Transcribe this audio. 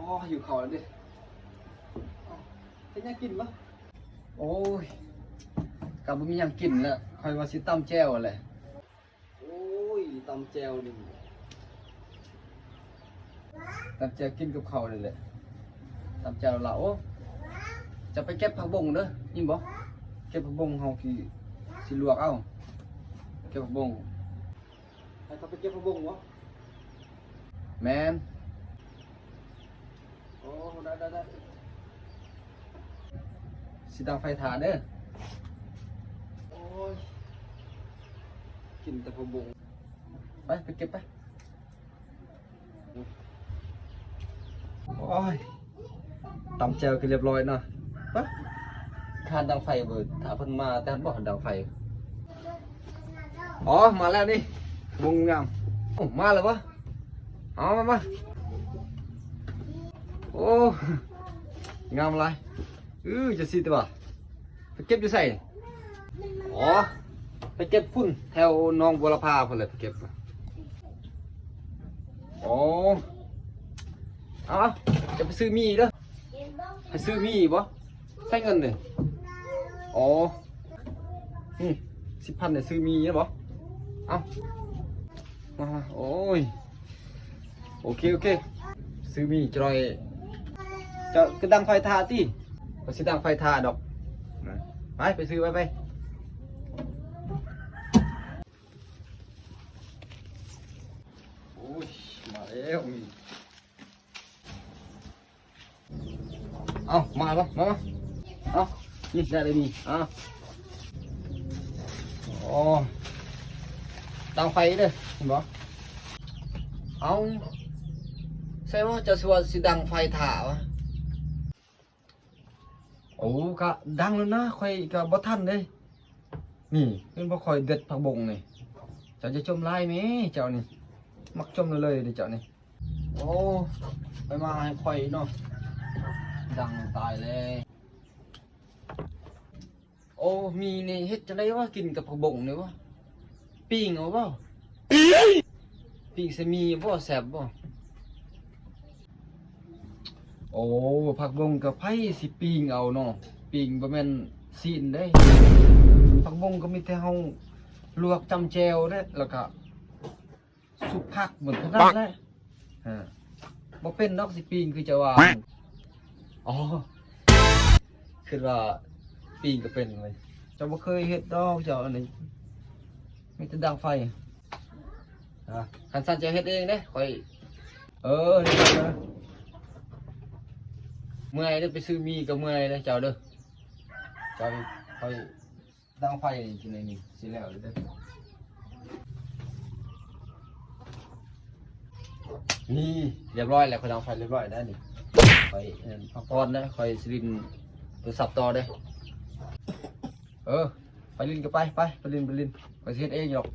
ອໍ ຫິວເຂົ້າແລ້ວເດ້. ເຮັດຫຍັງກິນບໍ່? ໂອ້ຍ ກໍບໍ່ມີຫຍັງກິນແລ້ວ, ຂ້ອຍວ່າຊິຕຳແຈ່ວແຫຼະ. ໂອ້ຍ ຕຳແຈ່ວນີ້ ຕຳແຈ່ວກິນກັບເຂົ້ານີ້ແຫຼະ, ຕຳແຈ່ວລາວ. ໂອ້ ຈະໄປເກັບຜັກບົ້ງເດີ, ຍິນບໍ່? ເກັບຜັກບົ້ງ ເຮົາຊິ ຊິລວກເອົາ, ເກັບຜັກບົ້ງ. ໃຫ້ເຂົາໄປເກັບຜັກບົ້ງບໍ່? ແມ່ນ. ໂອ້ ໄດ້ ໄດ້ ໄດ້. ຊິດັງໄຟຖ້າເດີ. ໂອ້ຍ ກິນແຕ່ຜັກບົ້ງ. ໄປ ໄປເກັບໄປ. ໂອ້ຍ ຕຳແຈ່ວກໍລຽບຮ້ອຍເນາະ. ປະ ຄານດັງໄຟເບີດ ຖ້າເພິ່ນມາແຕ່ບໍ່ດັງໄຟ. ອໍ ມາແລ້ວນີ້ ວົງງາມ. ໂອ້ ມາແລ້ວບໍ່? ເອົາ ມາ ມາ. ໂອ້ ງາມຫຼາຍ. ເອີ ຈັ່ງຊີ້ຕິວ່າ. ໄປເກັບຢູ່ໃສ? ອໍ ໄປເກັບພຸ້ນ ແຖວໜອງບົວລະພາພຸ້ນແຫຼະ ໄປເກັບ. ອໍ ເອົາ ຈະໄປຊື້ໝີ່ເດີ. ໃຫ້ຊື້ໝີ່ບໍ່? ໃຊ້ເງິນເດ້. ອໍ ນີ້ ສິບພັນ ນີ້ ຊື້ໝີ່ໄດ້ບໍ່? ເອົາ ມາ ມາ. ໂອ້ຍ ໂອເຄ ໂອເຄ ຊື້ໝີ່ຈະໜ້ອຍ. ເຈົ້າກໍດັງໄຟຖ້າຕິ? ຂ້ອຍຊິດັງໄຟຖ້າດອກ. ໄປ ໄປຊື້ໄປ ໄປ. ໂອ້ຍ ມາແລ້ວໝີ່. ເອົາ ມາລະ ມາ ມາ. ເອົາ ນີ້ ໄດ້ເລີຍນີ້. ເອົາ ອໍ ດັງໄຟເດີ ເຫັນບໍ່? ເອົາ ໃຊ່ວ່າເຈົ້າຊິວ່າຊິດັງໄຟຖ້າວະ? ໂອ້ ກະດັງແລ້ວນະ, ຂ້ອຍກະບໍ່ທັນເດ້. ນີ້ ເຫັນບໍ່ ຂ້ອຍເດັດຜັກບົ້ງນີ້. ເຈົ້າຢ່າຈົ່ມຫຼາຍແມ້ ເຈົ້ານີ້ ມັກຈົ່ມເລີຍເດ້ເຈົ້ານີ້. ໂອ້ ໄປມາໃຫ້ຂ້ອຍເນາະ ດັງຕາຍແລ້ວ. ໂອ້ ໝີ່ນີ້ເຮັດຈັ່ງໃດວະ ກິນກັບຜັກບົ້ງນີ້ວະ? ປີ້ງເອົາບໍ່? ປີ້ງໃສ່ໝີ່ບໍ່ ແຊບບໍ່? ໂອ້ ຜັກບົ້ງກໍໃຜຊິປີ້ງເອົາເນາະ, ປີ້ງບໍ່ແມ່ນຊີ້ນເດ້. ຜັກບົ້ງກໍມີແຕ່ເຮົາລວກຈ້ຳແຈ່ວເດ້ ແລ້ວກໍ ສຸບຜັກເໝືອນຂະໜາດແຫຼະ. ເອີ ບໍ່ເປັນດອກ ຊິປີ້ງຄືເຈົ້າວ່າ. ອໍ ຄິດວ່າປີ້ງກໍເປັນເວີຍ. ເຈົ້າບໍ່ເຄີຍເຮັດດອກເຈົ້າ, ອັນນີ້ມີແຕ່ດັງໄຟ. ຄັນຊັ້ນເຈົ້າເຮັດເອງເດ້ ຂ້ອຍ. ເອີ ເມື່ອຍເດ້ ໄປຊື້ໝີ່ກໍເມື່ອຍເດ້ເຈົ້າເດີ. ເຈົ້າ ຂ້ອຍ ດັງໄຟນີ້ ກິນອັນນີ້ຊິແລ້ວເລີຍເດີ. ນີ້ ລຽບຮ້ອຍແລ້ວ, ຂ້ອຍດັງໄຟລຽບຮ້ອຍແລ້ວນີ້. ຂ້ອຍ ເອີ ພັກຜ່ອນເດີ, ຂ້ອຍຊິຫຼິ້ນໂທລະສັບຕໍ່ເດີ. ເອີ ໄປຫຼິ້ນກໍໄປ, ໄປ ໄປຫຼິ້ນ ໄປຫຼິ້ນ, ຂ້ອຍຊິເຮັດເອງດອກ.